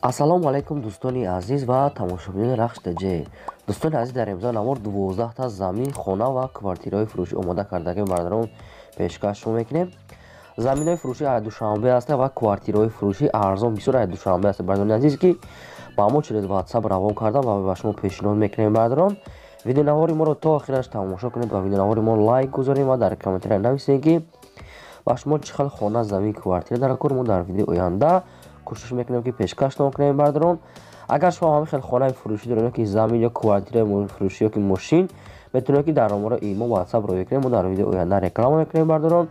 Ассалому алайкум, дӯстони азиз ва тамошобинони Рахш ТЖ. Дӯстони азиз, дар имрӯза навор 12та замин, хона ва квартираҳои фурӯшӣ омода кардагӣ бародарон пешкаш шумо мекунем. Заминҳои фурӯшӣ ай Душанбе аст ва квартираҳои фурӯшӣ арзон бисёр ай Душанбе аст, бародарони азиз, ки ба мо через WhatsApp равон кардан ва ба шумо пешниҳод мекунем. Бародарон, видеонавори моро то охираш тамошо кунед ва видеонавори мо лайк гузоред ва дар комментария нависед, ки ба шумо чӣ хел хона, замин, квартира дар кор. Мо дар видеои оянда кӯшиш мекунем, ки пешкаштон кунем. Бародарон, агар шумо ҳамин хел хонаи фурӯшӣ доред, ки замин ё квартираи фурӯшӣ ё ки мошин, метавонед, ки дар номаро имо, WhatsApp роя кунем. Мо дар видеои оянда реклама мекунем. Бародарон,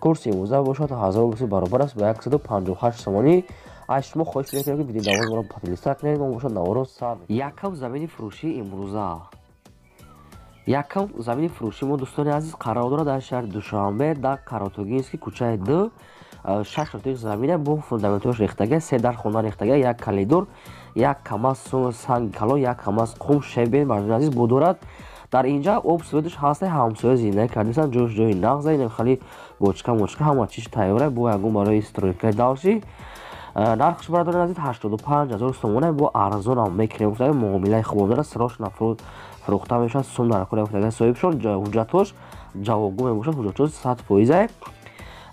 курси имрӯза бошад 1000 рубл, баробар аст ба 158 сомонӣ. Аз шумо хоҳиш мекунем, ки видеонавори моро подписаться кунед. Мо бошад наворо сар. Якам замини фурӯшии имрӯза. Якам замини фурӯшии мо, дӯстони азиз, қарор дорад дар шаҳри Душанбе, дар Каротогинский, кӯчаи д. Шаш сотих замина бо фундаментҳош рехтага, се дар хона рехтага, як коридор, як камаз санги калон, як камаз қум, щебень, бародари азиз, бо дорад. Дар инҷа об, светаш ҳаста, ҳамсоя зиндагӣ кардасан, ҷош ҷои нағза, ин хеле бочка мочка ҳама чиз тайёра, бо ягон барои стройкаи дальше. Нархш, бародари азиз, 85 000 сомона, бо арзонам мекунем гуфта, муомилаи хуб дорад, срочно фурӯхта мешавад, сум дар кор гуфта соҳибшон. Ҳуҷҷатҳош ҷавобгӯ мебошад, ҳуҷҷатҳош 100%.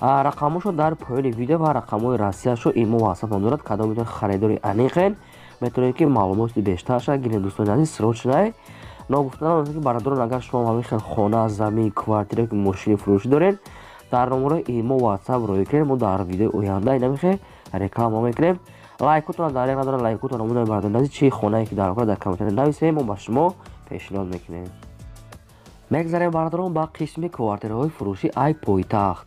Рақамҳошо дар поёни видео ва рақамҳои Россияшо имо, WhatsApp дорад. Кадом метавонед, харидори аниқен, метавонед, ки маълумоти бештарша гиред. Дӯстони азиз, срочный. Ногуфта ки, бародарон, агар шумо ҳамин хел хона, замин, квартира, мошини фурӯшӣ доред, дар номерои имо, WhatsApp роя кунед. Мо дар видеои оянда инамихе реклама мекунем. Лайкотона дар як надорад, лайкотона монед. Бародарони азиз, чӣ хонае ки дар дар комментария нависем, мо ба шумо пешниҳод мекунем. Мегзарем, бародарон, ба қисми квартираҳои фурӯшӣ ай пойтахт.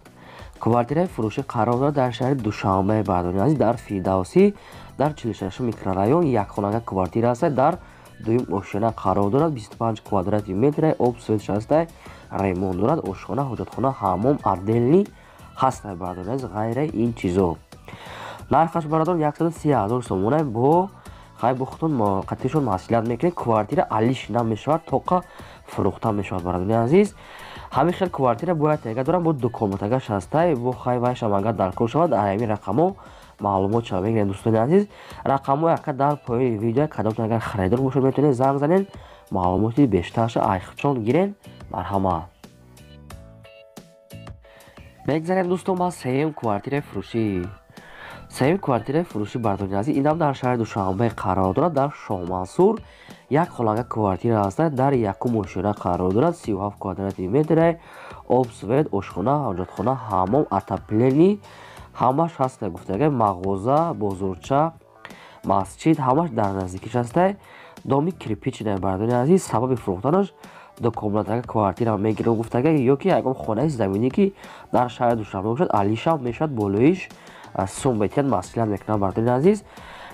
Квартираи фурӯшӣ қарор дорад дар шаҳри Душанбе, бародарони азиз, дар Фирдавсӣ, дар 46 микрорайон. Якхонага квартира аст, дар дуюм ошёна қарор дорад, 25 квадрати метр, об, свет шаста, ремонт дорад, ошхона, ҳоҷатхона, ҳаммом отдельный ҳаста. Бародарони азиз, ғайраи ин чизо, нархаш, бародарон, 130 000 сомона, бо хай бо худтон қатишон маслиҳат мекунед. Квартира алиш намешавад, тоқа фурӯхта мешавад. Бародарони азиз, ҳамин хел квартира бояд тега дорам, бо дукомнатагаш ҳастай, бо хай вайшам агар дар кор шавад, ҳамин рақамҳо маълумот шава мегирем. Дӯстони азиз, рақамҳои ака дар поёни видео. Кадомтон агар харидор бошед, метавонед занг занед, маълумоти бештарша айхчон гирен. Марҳамат. Мегзарем, дӯстон, ба сеюм квартираи фурӯшӣ. Сеюм квартираи фурӯшӣ, бародарони азиз, инам дар шаҳри Душанбе қарор дорад, дар Шоҳмансур. Як хонага квартира ҳаста, дар якум ошёна қарор дорад, 37 квадрати метре, об, свет, ошхона, ҳоҷатхона, ҳаммом, отопление ҳамаш ҳаста гуфтага, мағоза, бозорча, масҷид ҳамаш дар наздикиш ҳаста. Доми кирпичный, бародарони азиз. Сабаби фурӯхтанаш дукомнатага квартира мегирам гуфтага ё ки ягон хонаи заминӣ, ки дар шаҳри Душанбе бошад, алишам мешавад, болоиш сум бетиҳад, маслиҳат мекунам. Бародарони азиз,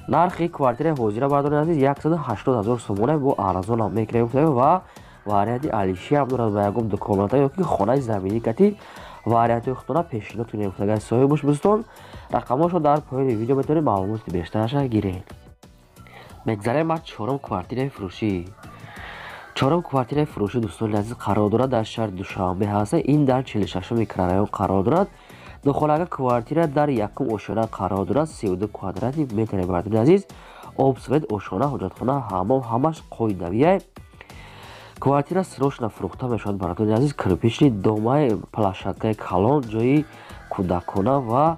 нархи квартираи ҳозира, бародарони азиз, 180 000 сомона, бо арзонам мекунем гуфтага ва варианти алишиам дорад ба ягон дукомната ё ки хонаи заминӣ кати вариантҳои худтона пешниҳод кунем гуфтага соҳибош. Дӯстон, рақамҳошо дар поёни видео, метавонед маълумоти бештараша гиред. Мегзарем ба чорум квартираи фурӯшӣ. Чорум квартираи фурӯшӣ, дӯстони азиз, қарор дорад дар шаҳри Душанбе ҳаста. Ин дар 46 микрорайон қарор дорад. Духонага квартира дар якум ошёна қарор дорад, 32 квадрати метре. Бародарони азиз, об, свет, ошхона, ҳоҷатхона, ҳаммом ҳамаш қоидавия. Квартира срочно фурӯхта мешавад. Бародарони азиз, кирпичный домай, площадкаи калон, ҷои кӯдакона ва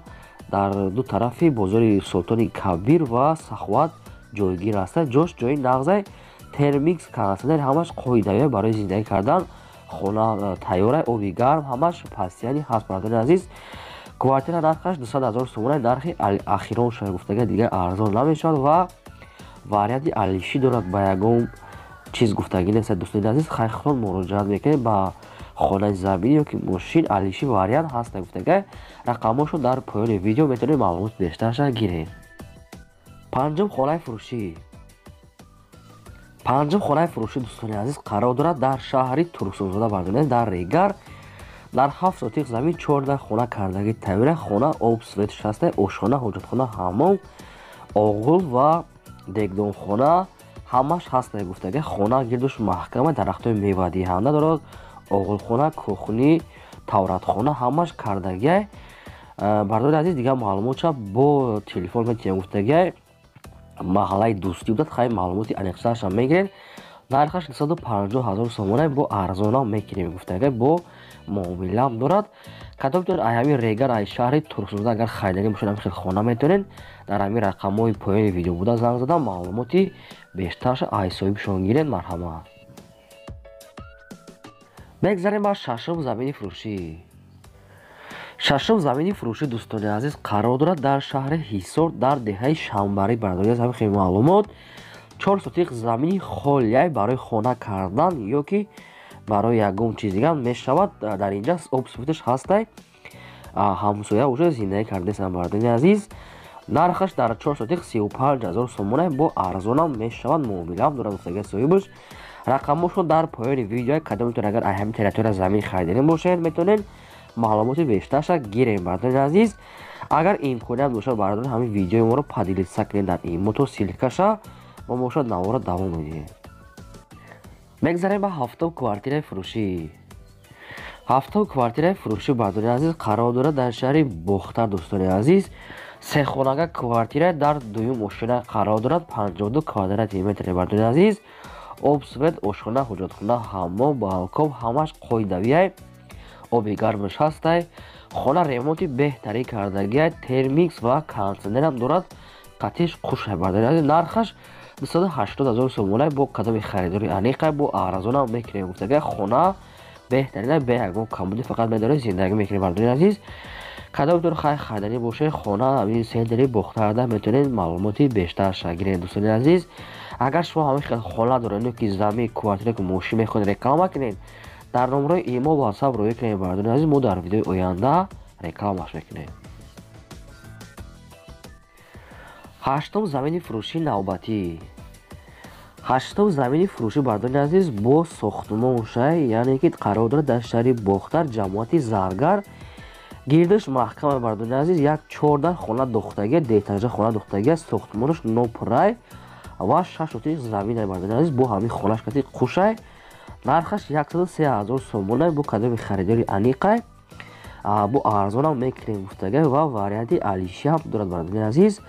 дар ду тарафи бозори Султони Кабир ва Саховат ҷойгир аст. Ҷош ҷои нағзай, термикс, кондитсионер ҳамаш қоидавия, барои зиндагӣ кардан хона тайёра, оби гарм ҳамаш постоянный ҳаст. Бародарони азиз, квартира нархаш 200 000 сомона, нархи ахирон шуда гуфтага, дигар арзон намешавад ва варианти алишӣ дорад, ба ягон чиз гуфтагӣ нест. Дӯстони азиз, хайхотон муроҷиат мекунед, ба хонаи заминӣ ё ки мошин алишӣ вариант ҳаст гуфтага. Рақамҳошо дар поёни видео, метавонед маълумоти бештарша гиред. Панҷум хонаи фурӯшӣ. Панҷум хонаи фурӯшӣ, дӯстони азиз, қарор дорад дар шаҳри Турсунзода, бародарони, дар Регар, дар 7 сотих замин, 14 хона кардагӣ тайёра. Хона об, свет шаста, ошхона, ҳоҷатхона, ҳаммом, оғул ва дегдонхона ҳамаш ҳаст гуфтага. Хона гирдуш маҳкама, дарахтҳои мевадиҳанда дорад, оғулхона, кухни, тавратхона ҳамаш кардагиай. Бародари азиз, дигар маълумотша бо телефон метиҳам гуфтагиай. Маҳаллаи Дӯстӣ будад. Хай, маълумоти аниқтарашам мегиред. Нархаш 250 ҳазор сомона, бо арзонам мекунем гуфтага, бо муомилаам дорад. Кадомтон ай ҳамин Регар, ай шаҳри Турсунзода агар харидани бошед, ҳамин хел хона метавонед дар ҳамин рақамҳои поёни видео буда занг зада, маълумоти бештарша ай соҳибшон гиред. Марҳамат. Мегзарем ба шашум замини фурӯшӣ. Шашум замини фурӯшӣ, дӯстони азиз, қарор дорад дар шаҳри Ҳисор, дар деҳаи Шамбарӣ. Бардори, аз ҳамин хел маълумот, 4 сотиқ замини холияй, барои хона кардан ё ки барои ягон чиз дигар мешавад. Дар инҷа об, свет аш ҳастай, ҳамсоя уже зиндагӣ кардесам. Бардони азиз, нархаш дар 4 сотиқ 35 000 сомона, бо арзонам мешавад, муомилаам дорад гуфтага соҳибаш. Рақамошон дар поёни видео. Кадомитон агар ай ҳамин территория замин хариданӣ бошед, метавонед маълумоти бештарша гирем. Бардони азиз, агар имконият бошад, бардони, ҳамин видеои моро поделиться кунед дар имото ссылка ша. Мо бошад навора давом медиҳем. Мегзарем ба ҳафтум квартираи фурӯшӣ. Ҳафтум квартираи фурӯшӣ, бардони азиз, қарор дорад дар шаҳри Бохтар. Дӯстони азиз, сехонага квартира дар дуюм ошёна қарор дорад, 52 квадрати метр. Бардони азиз, об, свет, ошхона, ҳуҷатхона, ҳаммом, балкон ҳамаш қоидавиай, оби гармаш ҳастай. Хона ремонти беҳтарин кардагиай, термикс ва кондитсионерам дорад, қатиш хушай. Бардони азиз, нархаш 280 000 сомона, бо кадоми харидори аниқа бо арзонам мекунем гуфтага. Хона беҳтарина, бе ягон камбуди, фақат медоред, зиндагӣ мекунем. Бардони азиз, кадомтон хай хариданӣ бошед хона, ҳамин центр и Бохтарда метавонед маълумоти бештарша гиред. Дӯстони азиз, агар шумо ҳамин хел хона доред, ки замин, квартира, ки мошин мехоҳед реклама кунед, дар номерои имо, ватсап роя кунед. Бардони азиз, мо дар видеои оянда рекламаш мекунем. Ҳаштум замини фурӯшии навбатӣ. Ҳаштум замини фурӯшӣ, бардони азиз, бо сохтмоншай, яъне ки қарор дорад дар шаҳри Бохтар, ҷамоати Заргар. Гирдаш маҳкама. Бардони азиз, як чордар хона дохтагия, деэтажа хона дохтагия, сохтмонаш нопурай ва 6 сотиқ заминай. Бардони азиз, бо ҳамин хонаш кати хушай. Нархаш 103 000 сомона, бо кадоми харидори аниқай бо арзонам мекунем гуфтагай ва варианти алишиам дорад. Бардони азиз,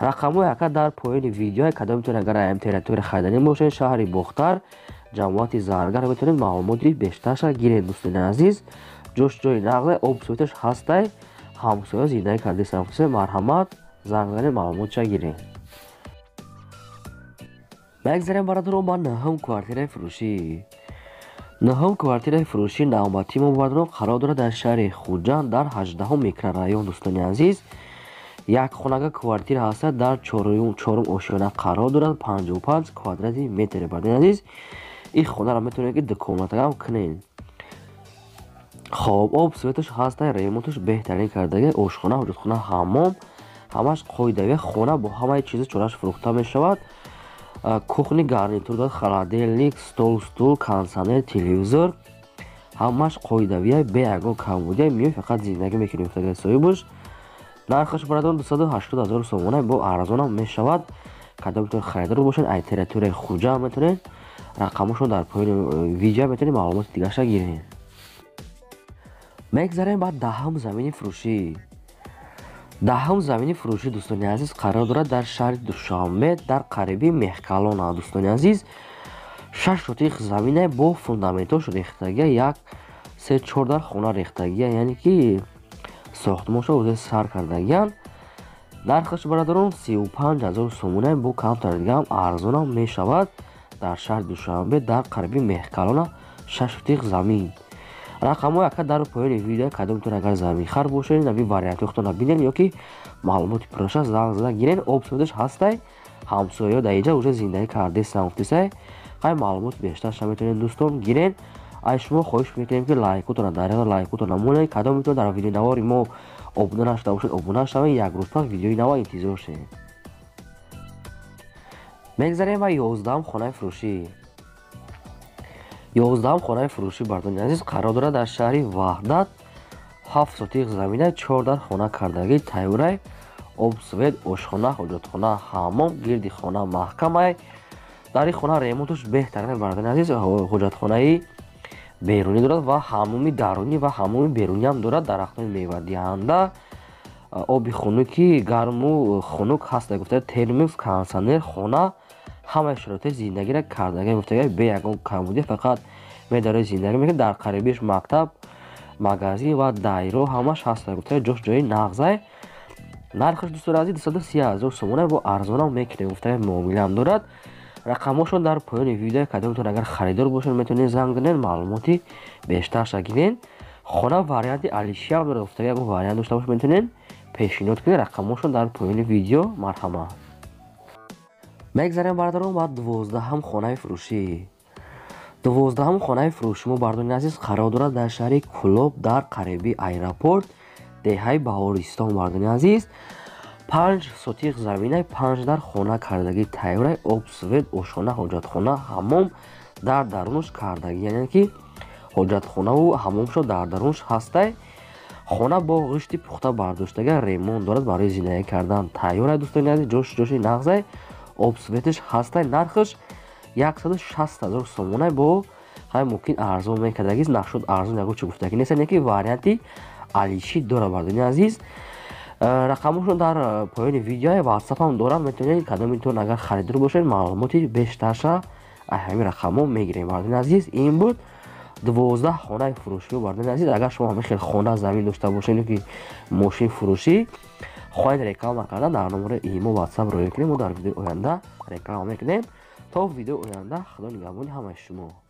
рақамҳои ака дар поёни видео. Кадомитон агар аям территория хариданӣ бошед, шаҳри Бохтар, ҷамоати Заргар, метавонед маълумоти бештарша гиред. Дӯстони азиз, ҷош ҷои нағзе, об, свет аш ҳастай, ҳамсоя зиндагӣ кардесам. Марҳамат, занг занед, маълумотша гиред. Мегзарем, бародарон, ба нӯҳум квартираи фурӯшӣ. Нӯҳум квартираи фурӯшии навбатии мо, бародарон, қарор дорад дар шаҳри Хуҷанд, дар 18-ум микрорайон. Дӯстони азиз, як хонага квартира ҳастад, дар чорум ошёна қарор дорад, 55 квадрати метр. Бардони азиз, ин хонаро метавонед ки дукомнатагам кунед. Хоб, об, свет аш ҳастай, ремонташ беҳтарин кардаги, ошхона, ҳуҷатхона, ҳаммом ҳамаш қоидави. Хона бо ҳамаи чиза чораш фурӯхта мешавад. Кухни гарнитур дорад, холодильник, стол, стул, кондитсионер, телевизор ҳамаш қоидавия, бе ягон камбудия. Миёй, фақат зиндагӣ мекунем гуфтаги соҳибаш. Нархаш, бародарон, 280 000 сомона, бо арзонам мешавад. Кадомтон харидор бошед ай территорияи Хуҷанд, метавонед рақамошон дар поёни видео, метавонед маълумоти дигарша гиред. Мегзарем ба даҳум замини фурӯшӣ. Даҳум замини фурӯшӣ, дӯстони азиз, қарор дорад дар шаҳри Душанбе, дар қариби Мехкалона. Дӯстони азиз, 6 сотиқ замине бо фундаментош рехтагия, як, се, чор дар хона рехтагия, яъне ки сохтмоншо уже сар кардагиянд. Нархаш, бародарон, 35 000 сомона, бо камтар дигаам арзонам мешавад. Дар шаҳри Душанбе, дар қариби Мехкалона, 6 сотиқ замин. Рақамҳои ака дар поёни видео. Кадомтон агар заминхар бошед, нави вариантҳои худтонро бинед ё ки маълумоти пурраша занг зада гиред. Об, свет аш ҳастай, ҳамсояё дар инҷа уже зиндагӣ кардесам гуфтисай. Хай, маълумоти бештарша метавонед, дӯстон, гиред. Ай шумо хоҳиш мекунем, ки лайкотона дар лайкотона монед. Кадомитон дар видеонавори мо обуна нашуда бошед, обуна шавед. Як рӯз пас видеои нава интизор шед. Мегзарем ба 11-ум хонаи фурӯшӣ. 11-ум хонаи фурӯшӣ, бардони азиз, қарор дорад дар шаҳри Ваҳдат. 7 сотиқ замина, чордар хона кардагӣ тайёрай, об, свет, ошхона, ҳоҷатхона, ҳаммом, гирди хона маҳкамай. Дар ин хона ремонташ беҳтарин. Бардони азиз, ҳоҷатхонаи берунӣ дорад ва ҳаммоми дарунӣ ва ҳаммоми беруниам дорад, дарахтони мевадиҳанда. Оби хунуки гарму хунук ҳаста гуфта, термос, кондитсионер, хона ҳамаи шароити зиндагиро кардага гуфтага, бе ягон камбудӣ, фақат медарои зиндагӣ мекунед. Дар қарибиш мактаб, магазин ва дайро ҳамаш ҳаста гуфта, ҷош ҷои нағзай. Нархаш, дӯстони азиз, 230 ҳазор сомона, бо арзонам мекунем гуфта, муомилаам дорад. Рақамҳошон дар поёни видео, кадомтон агар харидор бошед, метавонед занг занед, маълумоти бештарша гиред. Хона варианти алишиам дорад гуфта, ягон вариант дошта бошед, метавонед пешниҳод кунед. Рақамҳошон дар поёни видео, марҳамат. Мегзарем, бародарон, ба 12-ҳам хонаи фурӯшӣ. 12-ҳам хонаи фурӯши мо, бародарони азиз, қарор дорад дар шаҳри Кӯлоб, дар қариби аэропорт, деҳаи Баҳористон. Бародарони азиз, 5 сотиқ заминай, 5 дар хона кардагӣ тайёрай, об, свет, ошхона, ҳоҷатхона, ҳаммом дар дарунаш кардагӣ, яъне ки ҳоҷатхонаву ҳаммомшо дар дарунаш ҳастай. Хона бо ғишти пухта бардоштага, ремонт дорад, барои зиндагӣ кардан тайёрай. Дӯстони азиз, ҷош ҷоши нағзай, об, светаш ҳастай. Нархаш 160 ҳазор сомонай, бо ҳай мумкин арзон мекардагист, нашуд арзон ягон чӣ гуфтагӣ нест, яъне ки варианти алиши дорад. Бародарони азиз, рақамҳошон дар поёни видео, ватсапам дорам, метавонед кадомитон агар харидор бошед, маълумоти бештарша аз ҳамин рақамҳо мегирем. Бародарони азиз, ин буд 12 хонаи фурӯшӣ. Бародарони азиз, агар шумо ҳамин хел хона, замин дошта бошед ки мошин фурӯшӣ хоҳед реклама кардан, дар номери имо, ватсап роя кунед, мо дар видеои оянда реклама мекунем. То видеои оянда, Худо нигаҳбони ҳамаи шумо.